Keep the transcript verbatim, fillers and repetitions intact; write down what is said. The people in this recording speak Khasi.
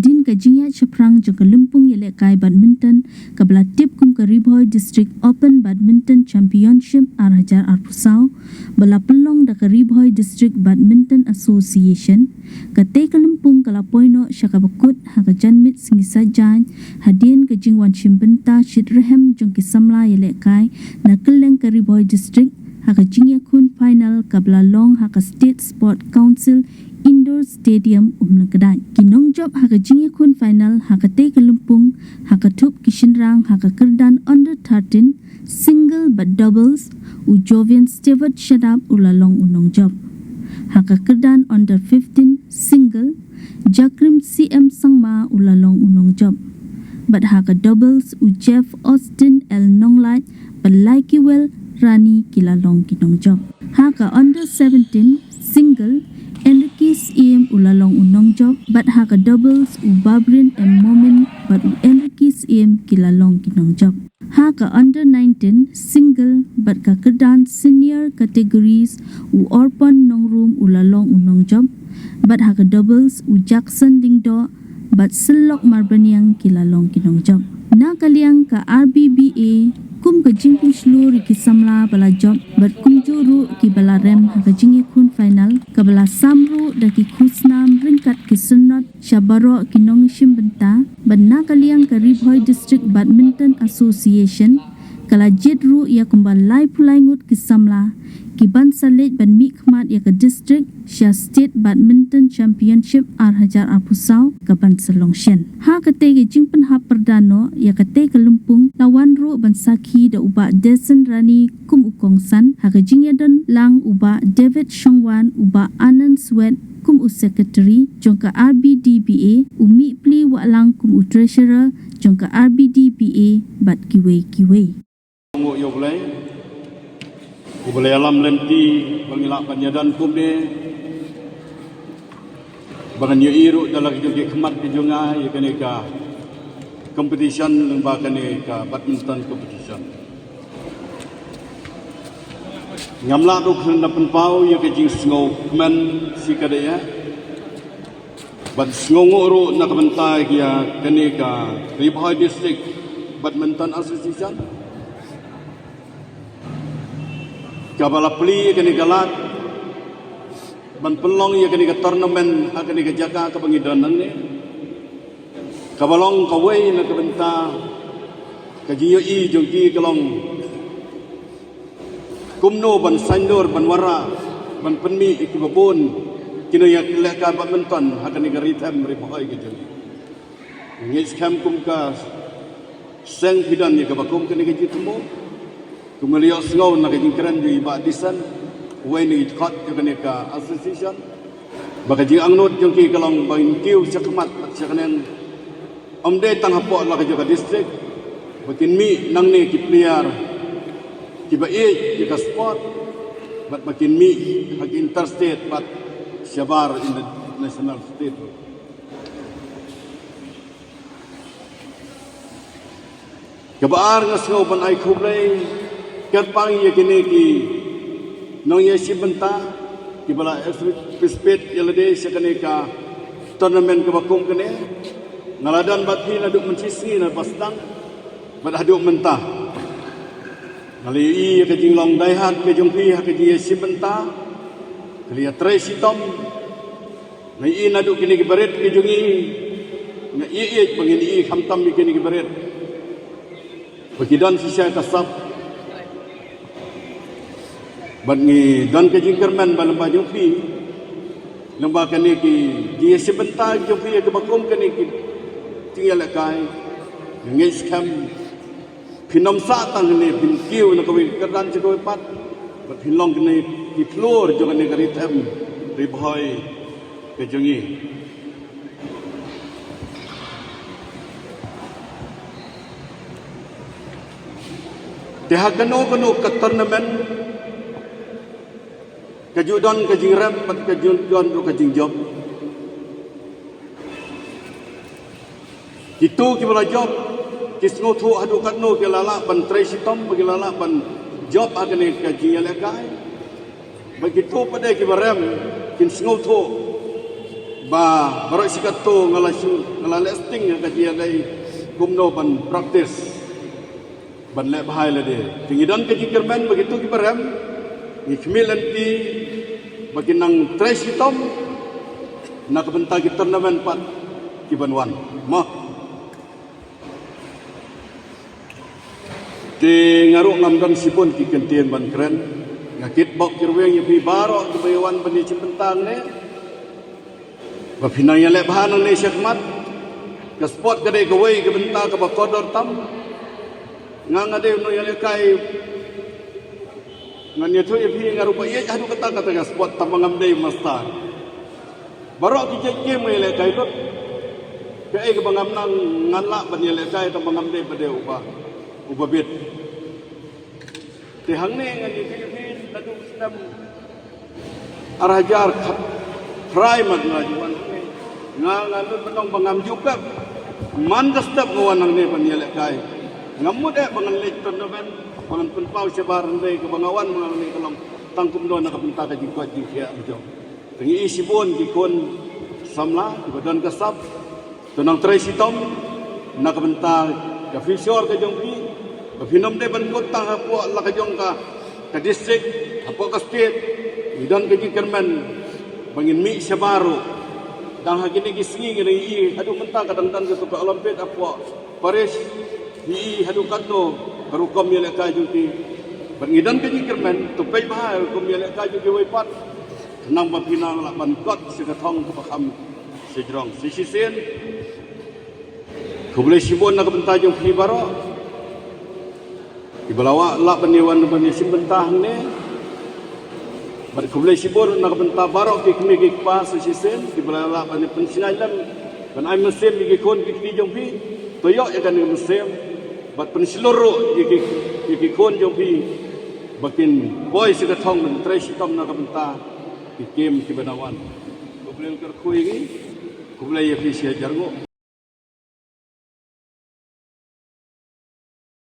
Hadien ka jingïaid shaphrang jong ka lympung ïalehkai badminton kaba la tip kum ka Ri Bhoi District Open Badminton Championship ar hajar arphew saw, ba la pynlong da ka Ri Bhoi District Badminton Association, katei ka lympung ka la poi noh sha kaba kut ha ka janmiet sngi Saitjaiñ, hadien ka jingwan shim bynta shitrhem jong ki samla ïalehkai na kylleng ka Ri Bhoi District ha ka jingïakhun final kaba la long ha ka State Sport Council Indoor Stadium, Umlyngkdait. Ki nongjop ha ka jingïakhun final ha katei ka lympung ha ka thup ki shynrang ha ka kyrdan under thirteen, single bad doubles, u Jovian Stewart Shadap u la long u nongjop. Ha ka kyrdan under fifteen, single, Jakrim C M Sangma u la long u nongjop. Bad ha ka doubles, u Jeff Austin L Nonglait bad Laikiwel Rani ki la long ki nongjop. Ha ka under seventeen, single, Enriquez Iam u la long u nongjop, bad ha ka doubles, u Babrin M Momin bad u Enriquez Iam ki la long ki nongjop. Ha ka under nineteen, single, bad ka kyrdan senior categories, u Orpon Nongrum u la long u nongjop, bad ha ka doubles, u Jackson Lyngdoh bad Syllok Marbaniang ki la long ki nongjop. Na ka liang ka R B B A, kum ka jingpynshlur ïa ki samla ba la jop bad kumjuh ruh kiba la rem ha ka jingïakhun final, kaba la sam ruh da ki khusnam ryngkat ki syndon sha baroh ki nongshim bynta, bad na ka liang ka Ri Bhoi District Badminton Association ka la jied ruh ïa kumba laiphew lai ngut ki samla ki ban sa leit ban mihkhmat ïa ka district sha State Badminton Championship ar hajar arphew saw ka ban sa long shen. Ha katei ka jingpynhap pyrda noh ïa katei ka lympung la wan ruh ban sakhi da u Bah Desen Rani kum u kongsan, ha ka jingïadon lang u Bah David Shongwan, u Bah Anand Swet kum u secretary jong ka R B D B A, u Mihpli Wahlang kum u treasurer jong ka R B D B A bad kiwei kiwei. Nguh ïa U Blei, U Blei ïalam lynti ba ngi lah ban ïadon kumne, ba ngan ïohi ruh da la ki jong ki khmat ki jong nga ïa kane ka competition, lyngba kane ka badminton competition. Ngam lah ruh khlem da pynpaw ïa ka jingsngewkmen shi katta ïa, bad sngewnguh ruh na ka bynta ïa kane ka Ri Bhoi District Badminton Association, kaba la plie ïa kane ka lad ban pynlong ïa kane ka tournament ha kane ka jaka kaba ngi don nangne. Kaba long kawei na ka bynta ka jingïohi jong ki ka long kumno ban saiñdur, ban wanrah, ban pynmih ïa kiba bun ki nongïalehkai badminton ha kane ka ri them Ri Bhoi ka jong ngi. Ngi skhem kum ka seng phi don ïa kaba kum kane ka jingthmu. Kum la ïohsngew na ka jingkren jong i Bah Disen, uwei na i dkhot jong kane ka association, ba ka jingangnud jong ki ka long ba kin kiew shakhmat bad shakhneng, ym dei tang hapoh la ka jong ka district, ba kin mih nangne ki player kiba ïeit ïa ka sport, bad ba kin mih ha ki interstate bad shabar international state. Kaba ar, nga sngew ban ai khublei kyrpang ïa kine ki nongïashim bynta kiba la participate ïa lade sha kane ka tournament kaba kum kane. Nga la don bad phi naduh mynshisngi na ba sdang bad haduh mynta. Nga la ïohi ïa ka jinglong dei hard ka jong phi ha ka jingïashim bynta. Ka la ïatrei shitom. Nga ïohi naduh kine ki barit ki jong ngi, nga ïohi ba ngin ïohi khamtam ïa kine ki barit ba ki don shisha ka sap. Bad ngi don ka jingkyrmen ba lyngba jong phi, lyngba kane ki jingïashim bynta jong phi ïa kaba kum kane ki jingïalehkai, nga ngeit skhem phin ym sah tang ne phin kiew na kawei ka kyrdan sha kawei pat, bad phin long kine ki khlur jong kane ka ri them Ri Bhoi ka jong ngi. Te ha kano kano ka tournament ka ju don ka jingrem bad ka ju don ruh ka jingjop. Kito kiba la jop ki sngewthuh haduh katno ki la lah ban trei shitom, ba ki la lah ban jop ha kane ka jingïalehkai. Bad kito pat de kiba rem kin sngewthuh Ba baroh shi katto nga la shu, nga la leh sting ha ka jingïadei kumno ban practice, ban leh bha ïa lade. Te ngi don ka jingkyrmen ba kito ki barem ngi khmih lynti ba kin nang trei shitom na ka bynta ki tournament pat ki ban wan. Mo. Te nga ruh ngam don shibun ki kyntien ban kren. Nga kitbok kyrwiang ïa phi baroh kiba ïa wan ban ïa shim bynta hangne, ba phin nang ïaleh bha nangne shakhmat. Ka sport ka dei kawei ka bynta kaba kordor tam. Nga, nga dei u nongïalehkai, ngan ïathuh ïa phi, nga ruh ba ïeit haduh katta katta ka sport, tang ba ngam dei master. Baroh ki jait game nga ïalehkai lut. Kaei kaba ngam nang, ngan lah ban ïalehkai, tang ba ngam dei ba dei uba, uba bit. Te hangne ngan ïathuh ïa phi, naduh u snem ar hajar khat phra mat nga ju wan hangne. Nga, nga lut ban ong ba ngam ju pep. Man ka step nga wan hangne ban ïalehkai, ngam mut eh ba ngan leit tournament, ba ngan pynpaw shabar. Hynrei kaba nga wan hangne ka long tang kumno na ka bynta ka jingkoit jingkhiah la jong. Te ngi ïohi shibun ki khun samla kiba don ka sap, to nang trei shitom na ka bynta ka future ka jong phi. Ba phin ym dei ban kut tang hapoh la ka jong ka, ka district, hapoh ka state. Ngi don ka jingkyrmen ba ngin mih shabar ruh. Dang ha kine ki sngi ngi dang ïohi haduh mynta ka dang don kato ka Olympic hapoh Paris. Ngi ïohi haduh katno ka rukom ïalehkai jong ki. Bad ngi don ka jingkyrmen, to peit bha ïa ka rukom ïalehkai jong kiwei pat. Khnang ba phin nang lah ban kot sha ka thong kaba kham shajrong. Sa shisien, khublei shibun na ka bynta jong phi baroh kiba la wad lah ban ïa wan ban ïa shim bynta hangne. Bad khublei shibun na ka bynta baroh ki kmie ki kpa sa shisien kiba la lah ban ïa pynshngaiñ lem, ban ai mynsiem ïa ki khun ki kti jong phi. To ïoh ïa kane ka mynsiem bad pynshlur ruh ïa ki, ïa ki khun jong phi ba kin poi sha ka thong ban trei shitom na ka bynta ki game kiba dang wan. Khublei kyrkhu ïa ngi. Khublei ïa phi shi hajar nguh.